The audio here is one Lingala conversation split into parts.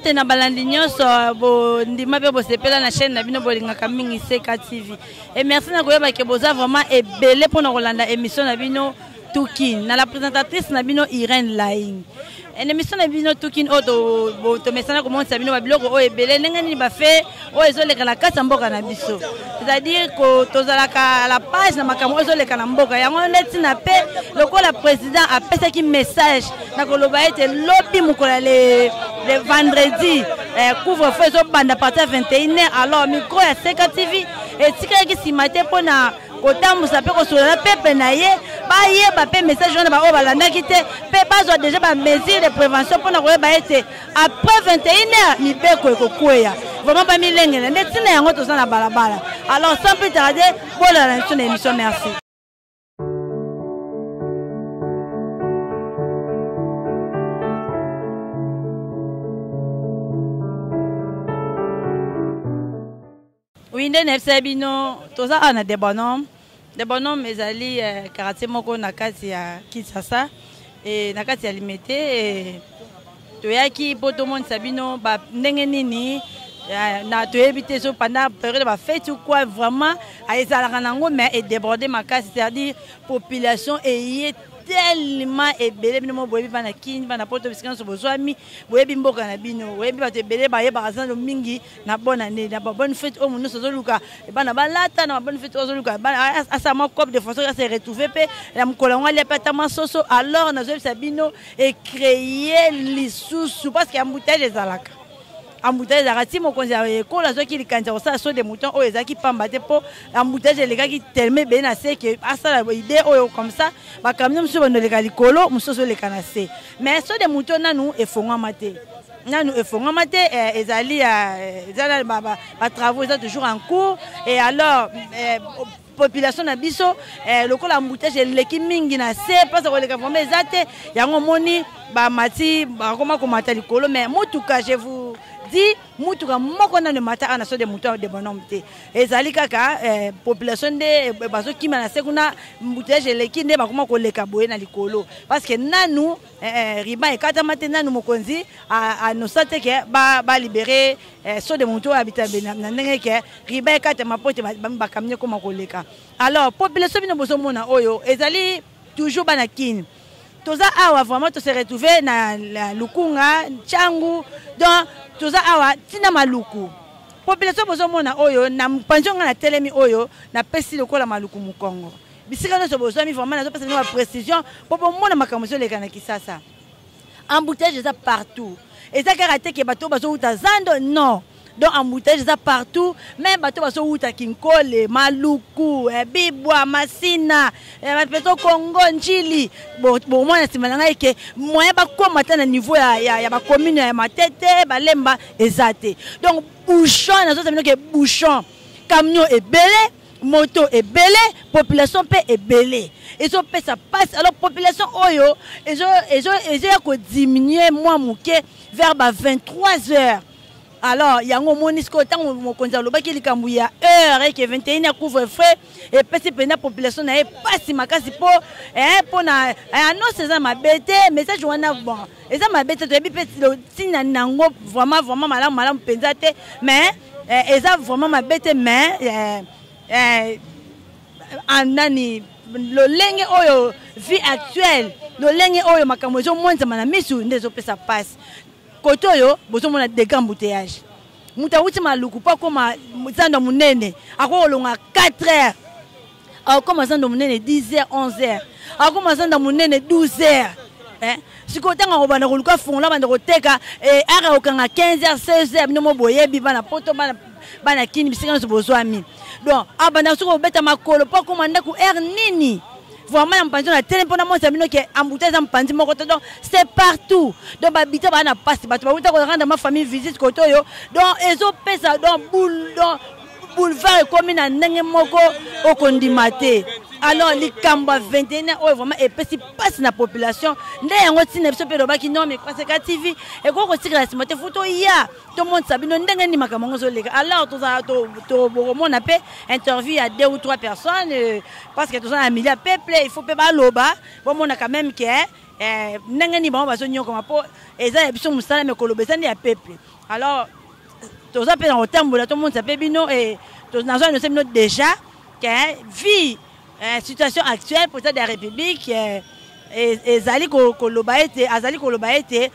Mbote na balandi nyonso bondima mpe bosepela na chaîne na bino bolingaka mingi CK TV. Et merci na koyeba ke boza vraiment ebele mpona kolanda émission na bino Tukin na la présentatrice na bino Irène Laing. Une émission na bino Tukin oyo tomesana komonisa bino babiloko oyo ebele ndenge nini bafe oyo ezoleka na kati ya mboka na biso. C'est-à-dire ko tozalaka à la page na makambo oyo ezoleka na mboka yango nde ntina mpe lokola président apesaki message na koloba ete lobi mokolo ya le, le vendredi eh, couvre-feu ezobanda partir ya 21 heures. Alors micro ya CK TV etikalaki nsima te mpo na kotambusa mpe kosolola na pepe na ye, bayeba mpe message wana baoyo balandaki te mpe bazwa deja ba mesure de prévention mpo na koyeba ete après 21 heures mibeko ekokweya. Vraiment bamilengela nde ntina yango toza na balabala. Alors sans plus tarder, bolala na biso na émission. Merci. Oui, nde nayebisaki bino toza awa na Debonhomme. Debonhomme ezali eh, quartier moko na kati ya Kinshasa e, na kati ya Limete e, toyaki mpo tomonisa bino ba, ndenge nini eh, na toyebi te so pendant période ba fête ou quoi vraiment ezalaka nango mais edéborde makasi, c'est-à-dire population eye tellement ebele. Bino mo boyebi bana Kin, bana Poto, bisika nyonso bozwami, boyebi mboka na bino, boyebi bato ebele bayebaka zando mingi na bonne année, na bonne fête oyo nyonso azoluka bana balata, na bonne fête oyo azoluka asala mwa cope de façon ase retrouver mpe na mokolo yango alia mpe ata mwa soso. Alors nazoyebisa bino ecréer lisusu parce que embouteillage ezalaka, embouteillage ezalaka ti mokonzi ya ekolo azwaki likanisi ya kosala saut de mouton oyo ezalaki pamba te, mpo embouteillage elekaki tellement ebele na se ke asala idée oyo comme ça bacamion mosusu bandoleka likolo, mosusu ozoleka na se. Mais saut de mouton nanu efongwama te, nanu efongwama te, ezali eza batravaux eza toujours en cours. Et alors population na biso lokola embouteillage eleki mingi na se, mpasa koleka vraiment eza te. Yango omoni bamati bakoma komata likolo, mais motuka, je vous dis, motuka moko nano emata awa na saut de mouton de Bonhomme te. Ezali kaka population nde bazokima na se kuna, embouteillage eleki nde bakoma koleka boye na likolo, parce que nanu ruban ekatama te, nanu mokonzi anosa te ke balibérer saut de mouton oyo abita na ndenge ke ruban ekatama po te bacamion ekoma koleka. Alors population bino bozomona oyo ezali toujours bana Kini. Toza awa vraiment tose retrouve na, na Lukunga Ntiangu, donc toza awa ntina Maluku. Population bozomona oyo na mopanzi nga na telemi oyo napesi lokola Maluku mokongo, bisika nyonso bozwami vraiment nazopesa bino baprécision mpo bomona makambo ezoleka na Kisasa. Embouteillage eza partout, eza kaka te ke bato bazowuta zando, non. Donc embouteillage eza partout, même bato bazowuta Kinkole, Maluku, Bibwa, Masina, Petro Congo, Njili, bomona nsima na ngai ke moyen bakóma ata na niveau ya bacommune ya Matete, Balemba eza te. Donc bouchon, nazozala bino ke bouchon, camion ebele, moto ebele, population mpe ebele, ezopesa mpasi. Alors population oyo ezoya kodiminue mwa moke vers ba 23 heures. Alors yango omoni sikoyo ntango mokonzi alobaki likambo ya heure eke 21 ya couvre-feu, epesi mpenza population na ye mpasi makasi mpo mpona annonce eza mabe te, message wana bon eza mabe te, toyebi mpe ntina nango vraiment vraiment malamu malamu mpenza te, mais eza vraiment mabe te. Mais nani lolenge oyo vie actuelle, lolenge oyo makambo ezomonzama na misu nde ezopesa mpasi. Kote oyo bozomona dégâts embouteillage, moto awuti Maluku mpo akóma zando monene akoki kolonga 4 heures, akóma zando monene 10 heures, 11 heures, akóma zando monene 12 heures. Sikoyo ntango akobanda koluka fongola banda koteka ara akokanga 15 heures, 16 heures. Bino mo boyebi bana Poto, bana Kini, bisika nyonso bozwami. Donc abanda soki kobeta makolo mpo akóma ndako heure nini? Vraiment na mopanzi na tele mpona monisa bino ke embouteillage eza mopanzi moko te, donc c'est partout. Donc babita baa na pasi, bato bauta korendre ma famille visite kote oyo, donc ezopesa donc boule, donc boulevard ekomi na ndenge moko okondima te. Alors likambo ya 21 oyo vraiment epesi mpasi na population. Nde yango ntina biso mpe elobaki non, mais Paseka TV ekoki kotikala nsima te, fu toya tomonisa bino ndenge nini makambo yango ezoleka. Alors tokomona mpe interview ya deux ou trois personnes, parce que toza na milieu ya peuple, il faut mpe baloba, bomona quand même ke ndenge nini bango bazonyokama, mpo eza ya biso mosala, me koloba eza nde ya peuple. Alors toza mpe na kotambola, tomonisa mpe bino. Nazo annonce bino déjà ke vie situation actuelle, président de la République ezali koloba ete, azali koloba ete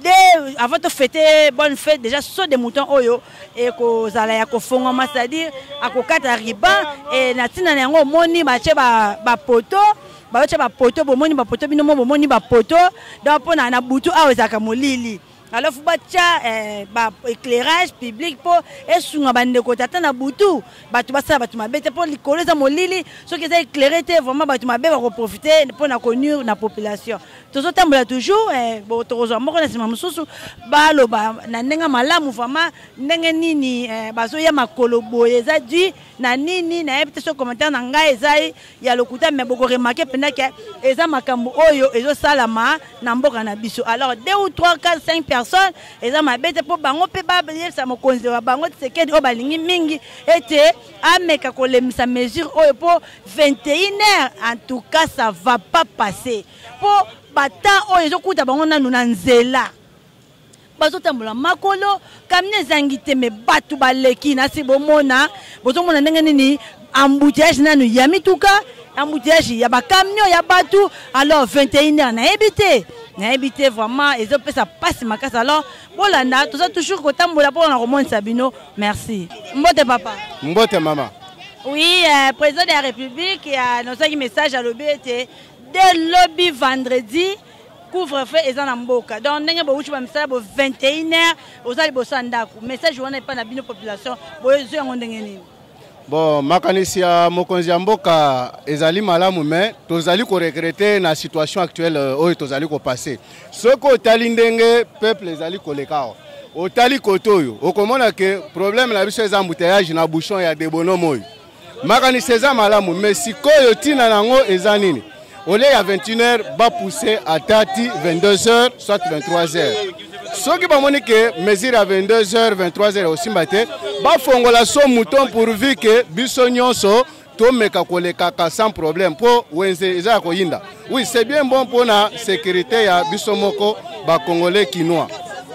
dès avant tofêter bonne fête déjà, saut de mouton oyo ekozala ya kofongwama, c'est-à-dire akokata ruban. E na ntina na yango, omoni batie bapoteaux, bazotia bapoteaux, bomoni bapoteaux, bino mo bomoni bapoteaux. Donc mpona na butu awa ezalaka molili, alors faut batia ba éclairage public mpo esunga bandeko tata na butu, bato basala bato mabe te, mpo likolo eza molili. Soki eza éclairé te, vraiment bato mabe bakoprofite mpo na konuire na population. Tozotambola toujours, tokozwa moko na nsima mosusu, baloba na ndenge malamu vraiment ndenge nini bazoya makolo boye, eza dû na nini. Nayebi te so commentaire na ngai eza ya lokuta, mais bokoremarquer mpenza ke eza makambo oyo ezosalama na mboka na biso. Alors deux ou trois, quatre, cinq personnes eza mabe te, mpo bango mpe bayebisa mokonzi wa bango Tshisekedi oyo balingi mingi ete ameka kolemisa mesure oyo, mpo 21 heures, en tout cas, ça va pas passer, mpo batemps oyo ezokuta bango nanu na nzela, bazotambola makolo, camion ezangi te, me bato baleki nasi. Bomona, bozomona ndenge nini embouteillage nanu ya mituka, embouteillage ya bacamion, ya bato. Alors 21 heures, nayebi te, nayebi te, vraiment ezopesa mpasi makasi. Alors bolanda, toza toujours kotambola mpona komonisa bino. Merci. Mbote papa. Mbote mama. Oui, président de la République annoncaki message, alobi ete dès lobi vendredi, couvre-feu eza na mboka. Donc ndenge bowuti bamisala bo 21 heures, oza liboso ya ndako. Message wana epai na bino population, boyezwi yango ndenge nini? Bon, makanisi ya mokonzi ya mboka ezali malamu, mais tozali koregretter na situation actuelle oyo tozali kopasser. Soki otali ndenge peuple ezali koleka awa, otali kote oyo, okomona ke problème na biso eza embouteillage na bouchon ya Debonhomme oyo. Makanisi eza malamu, mais sikoyo ntina nango eza nini? Au lieu ya 21 heures, bapousse ata ti 22 heures, soit 23 heures. Soki bamoni ke mesure ya 22 heures, 23 heures osimba te, bafongola saut mouton, pourvu ke biso nyonso tomeka kolekaka sans problème, mpo wenze eza ya koyinda. Oui, c'est bien bon mpona sécurité ya biso moko bacongolais kinois,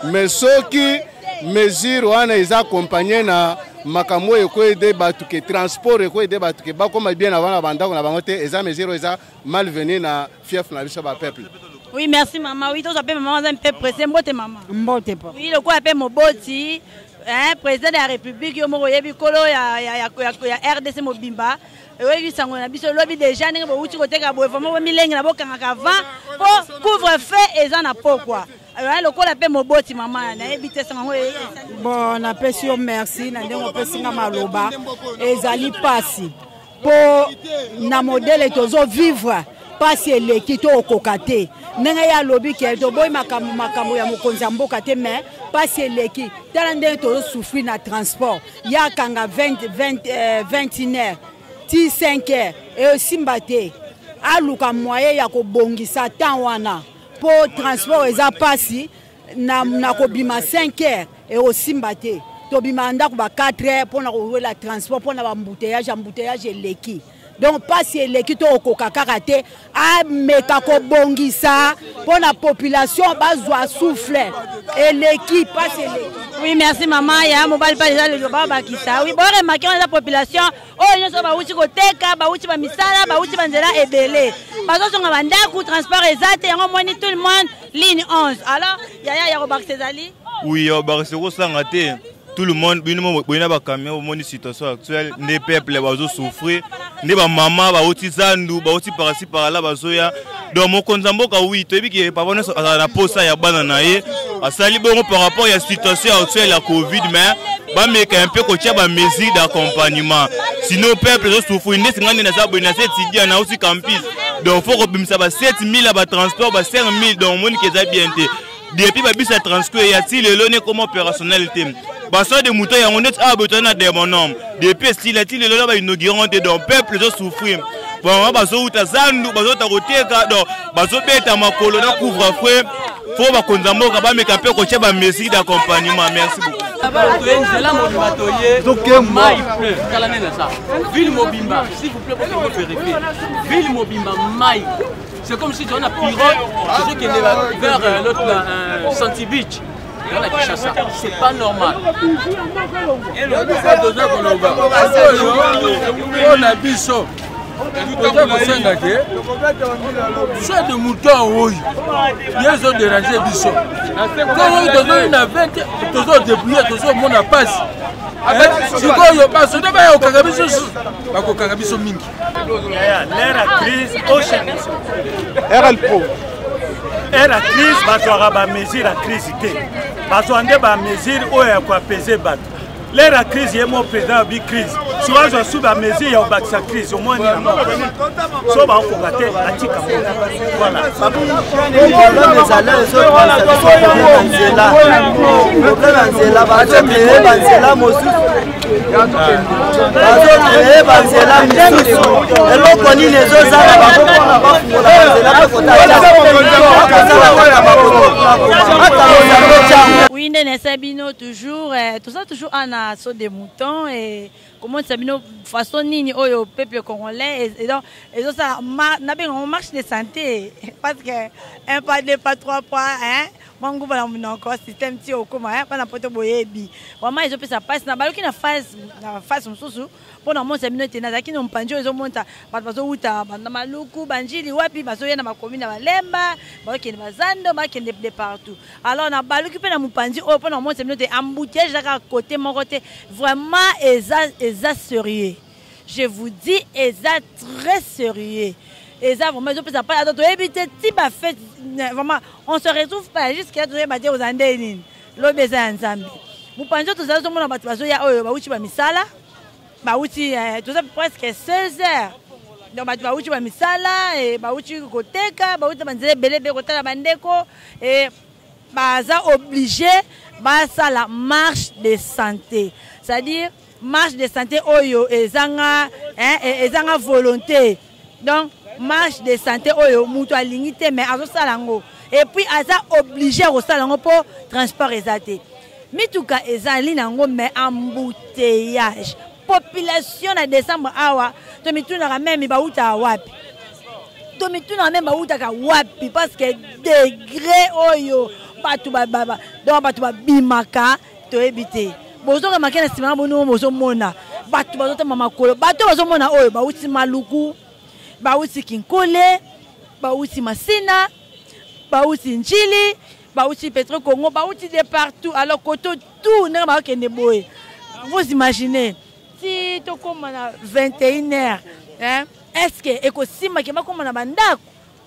mais soki mesure wana eza accompagné na makambo oyo ekoaider bato ke transport, ekoaider bato ke bakóma bien avant na bandako na bango te, eza mesure oyo eza malvenu na fief na biso bapeuple. Oui, merci mama. Oui, tozwa mpe mama, aza mpe pressé. Mbote mama. Mbote pa. Oui, lokola mpe moboti, hein, président de la République, yo moko oyebi nkolo ya RDC mobimba, oyebi sango na biso lobi déjà ndenge bowuti koteka boye, vraiment bomilenge na bokangaka avant, mpo couvre feu eza na pokwa. Lokola mpe moboti, mama, nayebi te sango yango. Bon, napesi yo merci na ndenge opesi nga maloba. Ezali mpasi mpo na modèle tozovivre, mpasi eleki, to okoka te. Ndenge ye alobi ke toboyi makambo ya mokonzi ya mboka te, mais mpasi eleki. Tala ndenge tozosouffrir na transport. Ye akanga 20, 20, 21 heures ti 5 heures, eosimba te. Aluka moyen ya kobongisa temps wana, mpo transport eza mpasi. Na kobima 5 heures eosimba te. Tobima ndako ba 4 heures mpona kowela transport, mpona baembouteillage, embouteillage eleki. Donc mpasi eleki, to okoka kaka te. Ameka kobongisa mpona population bazwa souffle. Eleki, mpasi eleki. Oui, merci mama. Ya mobali mpe eza lelo babakisa. Oui, boremarquer wana eza population oyo nyonso bawuti koteka, bawuti bamisala, bawuti banzela ebele, bazozonga bandako, transport eza te. Yango moni tout le monde ligne 11. Alors yaya, ya kobakisa ezali? Oui, ya kobakisa ekosanga te. Tout le monde, bino boyina bacamion, bomoni situation actuelle nde peuple bazosouffrir, nde bamama bauti zandu, bauti par-ci par-là, bazoya. Donc mokonzi ya mboka, oui, toyebi ke papa nyonso azala na posa ya bana na ye, asali bongo par rapport ya situation actuelle ya Covid, mais bameka un peu kotia bamesure d'accompagnement, sinon peuple ezosouffrir. Ndeti ngai nde naza boye, naza étudiant, nauti campus, donc faut kobimisa ba 7000 ya batransport, ba 5000. Donc omoniki eza bien te. Depuis babisi ya Transco eya ti lelo ne koma opérationnel te. Basaut de mouton yango, neti awa boye toza na Debonhomme, depuis esila ti lelo na bainaugurer te. Donc peuple ezosouffrir. Bamama bazowuta zandu, bazowuta koteka, donc bazobeta makolo na couvre feu. Fo bakonzi ya mboka bameka mpe kotia bamesure d'accompagnement. Merci beaucoup. Toye nzela mobimba, toye mai plein. Tala nde naza ville mobimba. S'il vous plaît, bokende vérifier ville mobimba mai. C'est comme si toza na pirogue, tozokende vers l'autre là, Santi Beach na Kinshasa. C'est pas normal. Toza koloba oyo mpona biso, toza kosenga ke saut de mouton oyo ye ezoderange biso. Oyo tozoi na 20, tozodébrouille, tozomona mpasi. Sikoyo basoda baya kokanga biso, bakokanga biso mingi. L'heure ya crise, rlpo heure ya crise, bazwaka bamesure ya crise te, bazwa nde bamesure oyo ya koapese bato. L'heure ya crise, ye mo président abi crise, so azwa su bamesure ya kobakisa crise. Omoni na moko so bakokoka te, atika. Voilà. Problème ezali, ezobimisa biso problème ya nzela, problème ya nzela. Bazocreye banzela mosusu, bazocreye banzela misusu. Eloko nini ezozala bango mpona bafungola banzela mpe kotakozala kaka ata ozango tiango? Oui, nde nayesa bino toujours, toza toujours ana saut de mouton et komonisa bino façon nini oyo peuple congolais ezosala, nabengango marche de santé, parce que un pas, deux pas, trois pas, hein, mwa nguba na monoko, système ti okóma mpana poto. Boyebi, vraiment ezopesa mpasi. Na baluki na phase mosusu mpo na monisa bino ete nazalaki na mopanzi oyo ezomonisa bato bazowuta na Maluku, Banjili, wapi, bazoya na bakomi na Balemba, bazokende bazando, bakende de partout. Alors na baluki mpe na mopanzi oyo mpo na komonisa bino te embouteillage eza kaka côté moko te. Vraiment eza sérieux, je vous dis, eza très sérieux. Eza vraiment ezopesa mpasi. Ato toyebi te ti bafete, vraiment on se retrouve pas jusque là. Toyeba te oza nde nini. Lobi eza ya Nzambe. Mopanzi oyo tozali, tozomona bato bazoya oyo bauti bamisala, bauti, toza presque 16 heures. Donc bato bauti bamisala, bauti koteka, bauti banzela ebele ebele kotala bandeko, baza obligé basala marche de santé, c'est-à-dire marche de santé oyo ezanga volonté. Donc marche de santé oyo moto alingi te, mais azosala yango et puis aza obligé kosala yango mpo transport eza te, mituka ezali nango, mais embouteillage, population na décembre awa, tomitunaka même bautaka wapi, tomitunaka même bautaka wapi, parce que degré oyo bato, donc bato babimaka, toyebi te. Bozoremarquer na nsima na bino, bozomona bato bazotamba makolo. Bato bazomona oyo bauti Maluku, bauti Kinkole, bauti Masina, bauti Njili, bauti Petro Congo, bauti de partout. Alors koto tout ndenge bakokende boye, vous imaginez ti tokóma na 21 heures, hein? Est ce que ekosimbaki bakóma na bandako?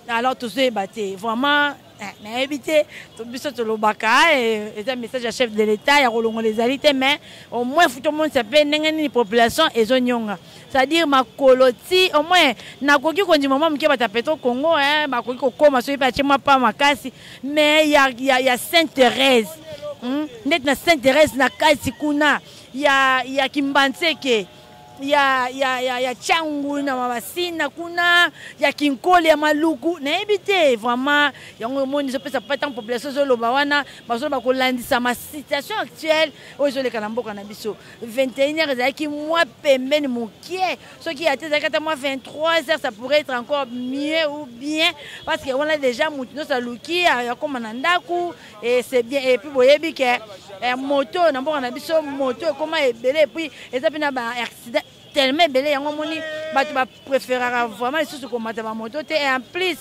Alors tozoyeba te vraiment, nayebi te. Biso tolobaka eza message ya chef de l'État ya kolongola ezali te, mais au moins faut tomonisa mpe ndenge nini population ezonyonga, c'est-à-dire makolo ti au moins nakoki kondima mwa moke bato ya Petro Congo bakoki kokóma soki mpe atie mwa pa makasi, mais ya Sainte Thérèse, Ndeti na Sainte Thérèse na kati kuna ya Kimbanseke, ya Tshangu, na Masina kuna, ya Kinkole, ya Maluku, nayebi te vraiment. Yango omoni ezopesa pa ntango population ezoloba wana, bazoloba kolandisama situation actuelle oyo ezoleka na mboka na biso. 21 heures ezalaki mwa pembeni mokie, soki ya te ezalaki ata mwa 23 heures, ça pourrait être encore mieux ou bien, parce que wana déjà motu nyonso aluki akóma na ndako et c'est bien. Et puis boyebi ke moto na mboka na biso, moto ekóma ebele, et puis eza mpe na baaccident tellement ebele. Yango omoni bato bapréféraka vraiment lisusu komata bamoto te. Et en plus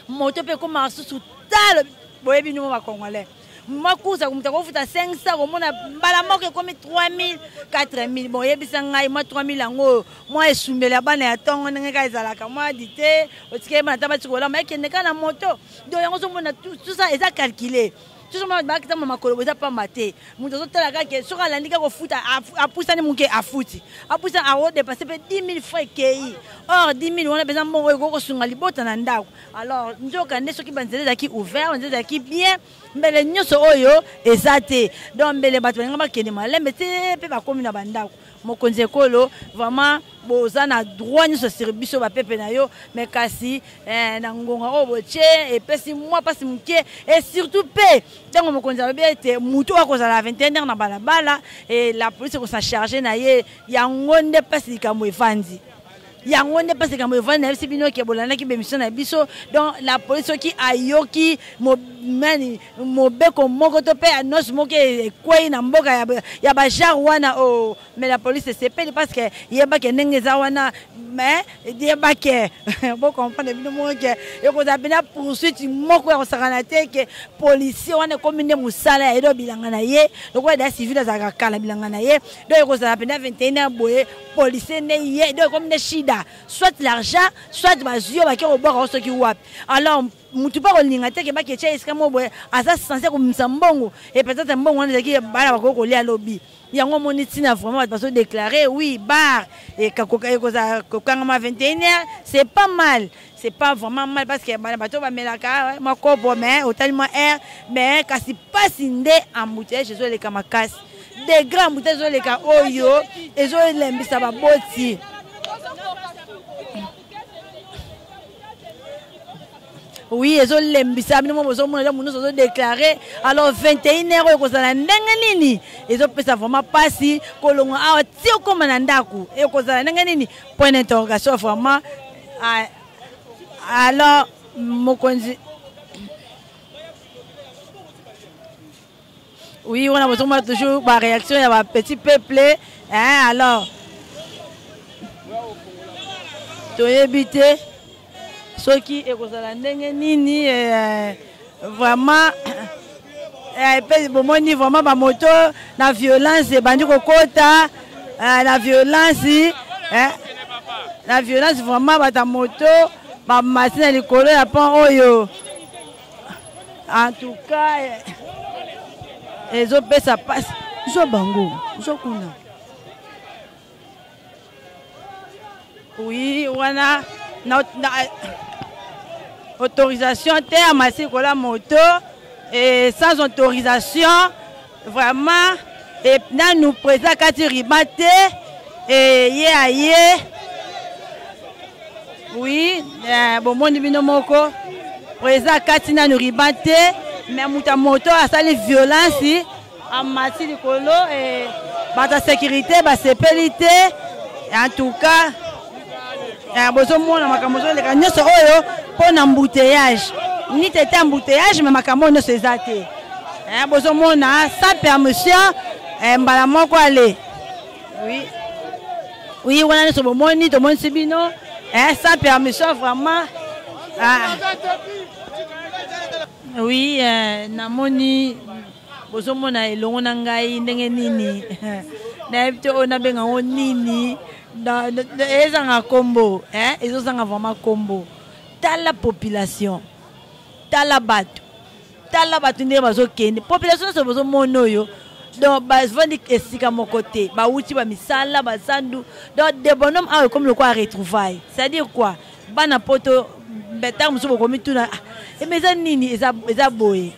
moto mpe ekómaka susu talo. Boyebi nimo bacongolais, makusa moto akofuta 500, komona mbala moko ekomi 3000, 4000. Bon, oyebisa ngai mwa 3000 yango, mwa esumbeli ya bana ya ntongo ndenge kaka ezalaka, mwa di te otikeli bana ta bati kolamba, ekende kaka na moto. Donc yango ozomona tout ça eza calculé. Tozomona bakitama makolo, eza pamba te. Moto azotala kaka soki alandi kaka kofuta, apusani moke, afuti, apusani, akodépenser mpe 10 000 francs ekei. Or 10 000 wana mpenza mbongo oyo ekoki kosunga libota na ndako. Alors nzoka nde soki banzela ezalaki ouvert, banzela ezalaki bien, mbele nyonso oyo eza te. Donc mbele bato balinga bakende malembe te mpe bakomi na bandako. Mokonzi ekolo, vraiment boza na droit nyonso sur biso bapepe na yo, mais kasi eh, na ngonga oyo botie epesi mwa mpasi moke. Et surtout mpe ntango mokonzi alobi ete motu oyo akozala 21 heure na balabala, e la police ekosa charge na ye, yango nde mpasi likambo evandi. Yango nde mpasi likambo evandi. Nayebisi bino ke bolandaki bemission na biso. Donc la police soki ayoki mani mobeko moko to mpe annonce moko ekwei na mboka ya bagenre wana, oh, mais la police esepeli parce que yebake ndenge eza wana, mais yebake bocomprendre bino moko ke ekozala mpena poursuite moko ya kosakana te, ke policier wana ekomi nde mosala ya ye, do bilanga na ye lokola da civile azalaka kala bilanga na ye. Donc ekozala mpena 21 heure boye, policier nde ye, donc ekomi nde shida, soit l'argent, soit bazwi yo bake kobwaka yo soki wapi. Alors mutu mpe akolinga te ke baketya esika moko boye, aza censé komimisa mbongo, et peut-être mbongo wana ezalaki bana bakoki kolia lobi. Yango omoni ntina vraiment bato bazodéclare oui, bar ekozala kokangama 21 heures, c'est pas mal, c'est pas vraiment mal, parce que bana bato bamelaka mwa kopo, mais otali mwa air, mais kasi mpasi nde embouteillage ezoleka makasi, degré embouteillage ezoleka oyo ezolembisa baboti. Oui, ezolembisa bino mo bozomona eza moto nyonso azodéclare. Alors 21 heure oyo ekozala ndenge nini? Ezopesa vraiment mpasi kolongwa awa ti okóma na ndako, ekozala ndenge nini? Point d'interrogation vraiment. Alors mokonzi, oui, wana bozomona toujours baréaction ya bapetit peuple, hein? Alors toyebi te soki ekozala ndenge nini. Vraiment mpe bomoni vraiment bamoto na violence ebandi kokota na violence, na violence vraiment. Bato ya moto bamati na likolo ya pont oyo. En tout cas ezopesa mpasi. Zwa bango, zwa kuna. Oui, wana na autorisation te, amasi likolo ya moto et sans autorisation vraiment. Et nanu président akati ruban te e ye aye. Oui, bomoni bino moko, président akati nanu ruban te, mais moto ya moto asali violence, amati likolo e bato ya sécurité basepeli te. En tout cas bozomona makambo ozoleka nyonso oyo mpo na embouteillage, ni tete embouteillage, mais makambo oyo nyonso eza te. Bozomona sans permission, mbala moko ale. Oui, oui, wana nyonso bomoni, tomonisi bino sans permission vraiment. Ah. Oui, namoni bozomona elongo na ngai ndenge nini, nayebi te oyo nabenga yango nini, ezanga nkombo, ezozanga vraiment nkombo. Tala population, tala bato, tala bato ndenge bazokende. Population nyonso bozomona oyo, donc bavandi esika moko te, bawuti bamisala, bazandu. Donc de bonhomme awa ekomi lokola retrouvaille, c'est-à-dire quoi, bana poto ntango mosusu bokomi tuna eme eza nini, eza boye.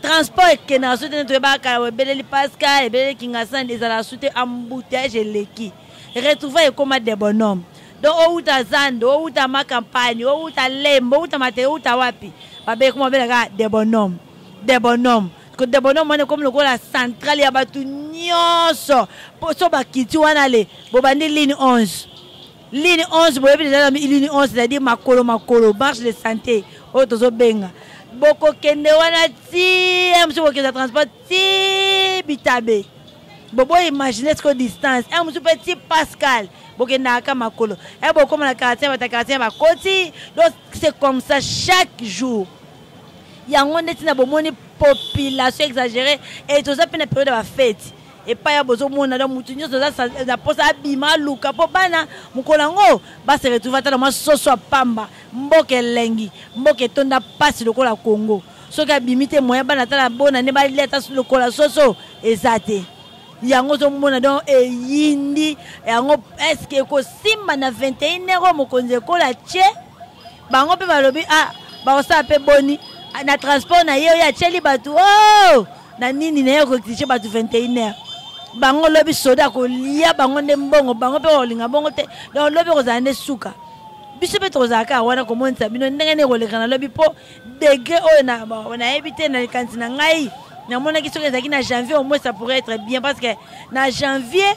Transport ekendaka so te, toyebaka kala ebeleli Pascal, ebeleli Kingasani, ezalaka su te, embouteillage eleki. Retrouvaille ekóma de bonhomme. Donc outa zando, outa ma campagne, outa Lembo, outa mate, outa wapi, babeki babelaka de bonhomme, de bonhomme, de bonhomme. Wana ekomi lokola centrale ya bato nyonso. So bakiti wana le bobandi ligne 11, ligne 11, boyebi deja ligne 11, c'est-à-dire makolo makolo, marche de santé oyo tozobenga. Bokokende wana ti mosusu bokenda transport ti Bitabe, bobo imagine siko distance un mosusu mpe ti Pascal, bokendaka makolo e bokóma na quartier, bata quartier bakoti. Donc c'est comme ça chaque jour. Yango nde ntina bomoni population exagérée. E toza mpe na période ya bafete epai ya bozomona, donc motu nyonso aza na mposa abima, aluka mpo bana mokolo yango base retrouve ata na mwa soso ya pamba. Mboka elengi, mboka etonda mpasi lokola Congo, soki abimi te, moyen bana ata na bona nde balia ata lokola soso eza te. Yango ozomona donc eyindi yango. Est-ce ekosimba na 21 heure oyo mokonzi ekola tie bango mpe balobi, ah, bakosala mpe boni na transport na ye oyo atieli bato, oh, na nini na ye koexige bato 21 heure? Bango lobi soda akolia bango nde mbongo, bango mpe bakolinga bongo te. Donc lobi ekozala nde suka. Biso mpe tokozala kaka wana komonisa bino ndenge nini ekoleka na lobi, mpo degré oyo nayebi te. Na likanisi na ngai, namonaki soki ezalaki na janvier, au moins ça pourrait être bien, parce que na janvier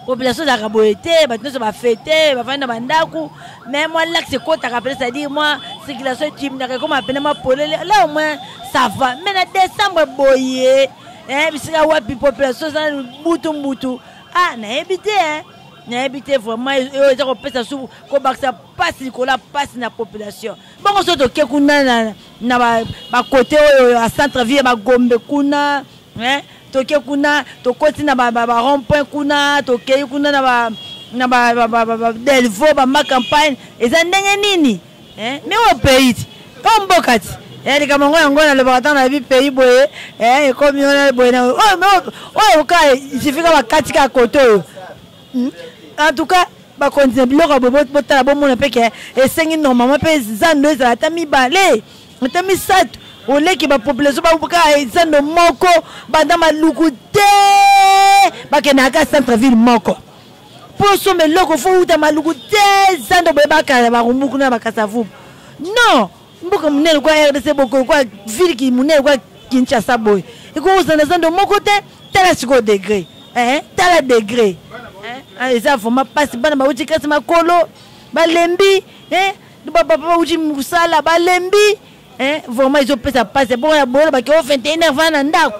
population ezalaka boye te, bato nyonso bafete, bafandi na bandako, mais mwa laxe ekotaka pene, c'est-à-dire mwa circulation etimnaka, ekoma pene mwa polele. Là au moins ça va, mais na décembre boye, bisika wapi population eza mbutu mbutu? Ah, nayebi te, nayebi te vraiment. Oyo eza kopesa su kobakisa mpasi likolo ya mpasi na population. Bongo so toke kuna na bakote oyo ya centre ville ya Bagombe kuna, toke kuna, tokoti na ba rond point kuna, tokei kuna na ba Delvaux, bama campagne, eza ndenge nini? Mais oyo pays ti, oyo mboka ti, likambo yango yango nalobaka ntango nayebi pays boye ekomi wana boye. Oyo ka isifika bakati kaka kote oyo. En tout cas, bakonzi na biloko ya boye, botala, bomona mpe ke esengi normalement mpe zando ezala ata mibale, ata misato. Oleki bapopulation kaka zando moko, banda Maluku te, bakendaka centre ville moko mpo osomba eloko, fo uta Maluku te, zando boye, bakala Barumbu kuna, Bakasavubu. Non, mboka monene kwa RDC, boko kwa ville ki monene kwa Kinshasa boye, ekoki kozala na zando moko te? Tala sikoyo degré, tala degré, eza vraiment mpasi. Bana bauti kasi makolo, balembi, bapapa bauti mosala, balembi. Vraiment ezopesa mpasi. Bongo ya boyolo bake o 21 heure vana na ndako,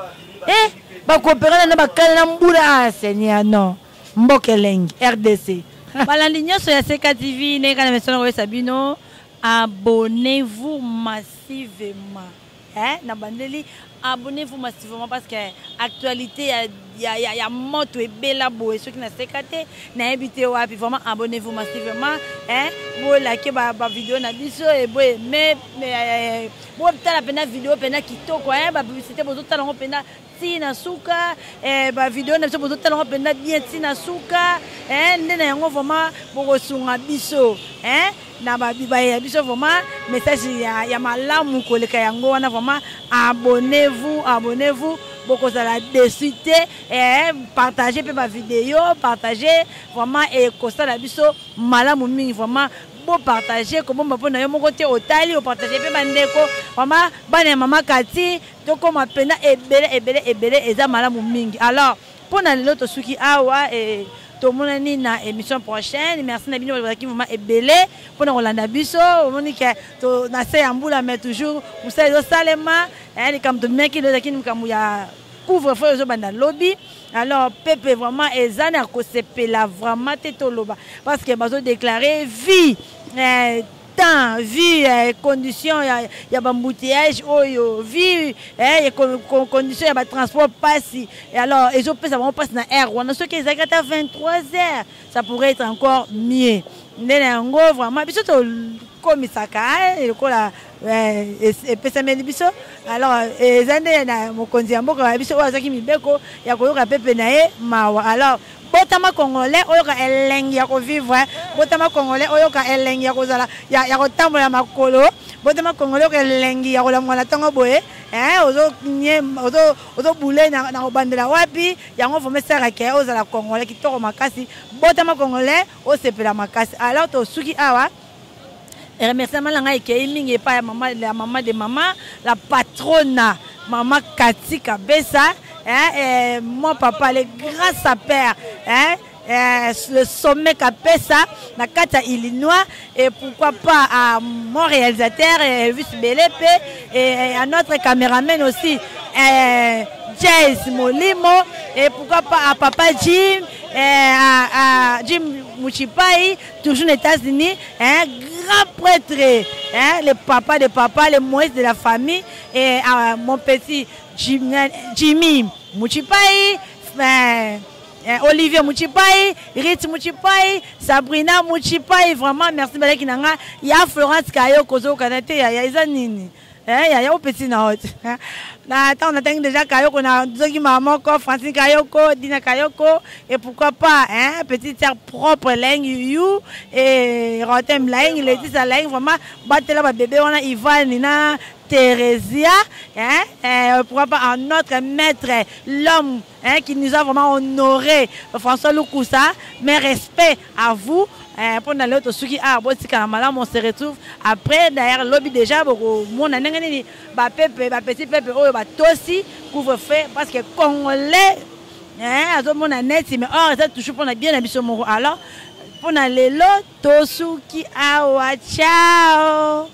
bakopekana na bakala na mbula. Ah Seigneur, non, mboka elengi RDC. Balandi nyonso ya Seka TV, ndenge kaka na mesana koyesa bino, abonnez-vous massivement, hein? Na bandeli, abonnez-vous massivement, parce que actualité ya moto ebela boye, soki naseka te, nayebi te wapi. Vraiment, abonnez-vous massivement, hein? Bolike bavideo na biso, eboye mais botala mpena video mpena kitoko, hein? Bapublicité bozotala yango mpena ntina suka, bavideo na biso bozotala yango mpenza bien ntina suka, nde na yango vraiment bokosunga biso na baye biso. Vraiment message ya malamu koleka yango wana. Vraiment, abonnez-vous, abonnez-vous, bokozala déçu te. Partage mpe bavideo, partage, vraiment ekosala biso malamu mingi. Vraiment bopartage, kobomba mpo na yo moko te, otali, opartage mpe bandeko. Vraiment, bana ya mama Kati, tokóma mpena ebele ebele ebele, eza malamu mingi. Alors mpo na lelo tosuki awa, tomonani na émission prochaine. Merci na bino bazalaki vraiment ebele mpona kolanda biso. Omoni ke na se ya mbula, mais toujours mosala ezosalema. Likambo tobimaki lelo ezalaki likambo ya couvre-feu ezobanda lobi. Alors pepe vraiment eza na kosepela vraiment te, toloba, parce que bazodéclare vie temps vie condition ya baembouteillage oyo, vie condition ya batransport pasi. Alors ezopesa bango mpasi na heure wana. Soki ezalaki ata 23 heures, ça pourrait être encore mieux. Nde na yango vraiment biso tokomisaka lokola epesameli biso. Alors eza nde na mokonzi ya mboka ya biso oyo azwaki mibeko ya koyoka pepe na ye mawa. Alors botama Congolais, oyoka elengi ya kovivre. Botama Congolais, oyoka elengi ya kozala ya kotambola makolo. Botama Congolais, oyoka elengi ya kolamuka na ntongo boye, ozobule na kobandela wapi. Yango vraiment esalaka ke ozala Congolais kitoko makasi. Botama Congolais, osepela makasi. Alors tosuki awa. Remerciement na ngai ekei mingi epai ya mama, la mama de mama, la patrona, mama Kati Kabesa, hein, et mon papa le grand sapeur, hein, le sommet Kapesa na kati ya Illinois, et pourquoi pas à mon réalisateur Elvis Belepe et à notre caméraman aussi, Jazz Molimo, et pourquoi pas à papa Jim, à Jim Mouchipai, toujours aux États-Unis, hein, grand prêtre, hein, le papa de papa, le Moïse de la famille, et à mon petit Jim, Jimmy Mouchipai, Olivier Mouchipai, Ritz Mouchipai, Sabrina Mouchipai, vraiment merci balaki nanga, ya Florence Kayo kozo kanate ya ya eza nini? Ya opesi na yo na ntango natangi déjà Kayoko, na zoki mama moko, Francine Kayoko, Dina Kayoko, et pourquoi pas, hein, petite sœur propre Leng Yu et Rotem Laing, Laetitia Laing. Vraiment batela babebe wana, Ivan na Thérésia, hein, eh, pourquoi pas à notre maître, l'homme hein, qui nous a vraiment honoré, François Lukusa. Mes respects à vous. Eh, mpo na lelo tosuki awa, botikala malamu, on se retrouve après. D'ailleurs lobi déjà bokomona ndenge nini bapepe, bapetit pepe oyo batosi couvre-feu, parce que Congolais, hein, azomona neti, mais or eza toujours mpona bien na biso moko. Alors mpo na lelo tosuki awa, ciao.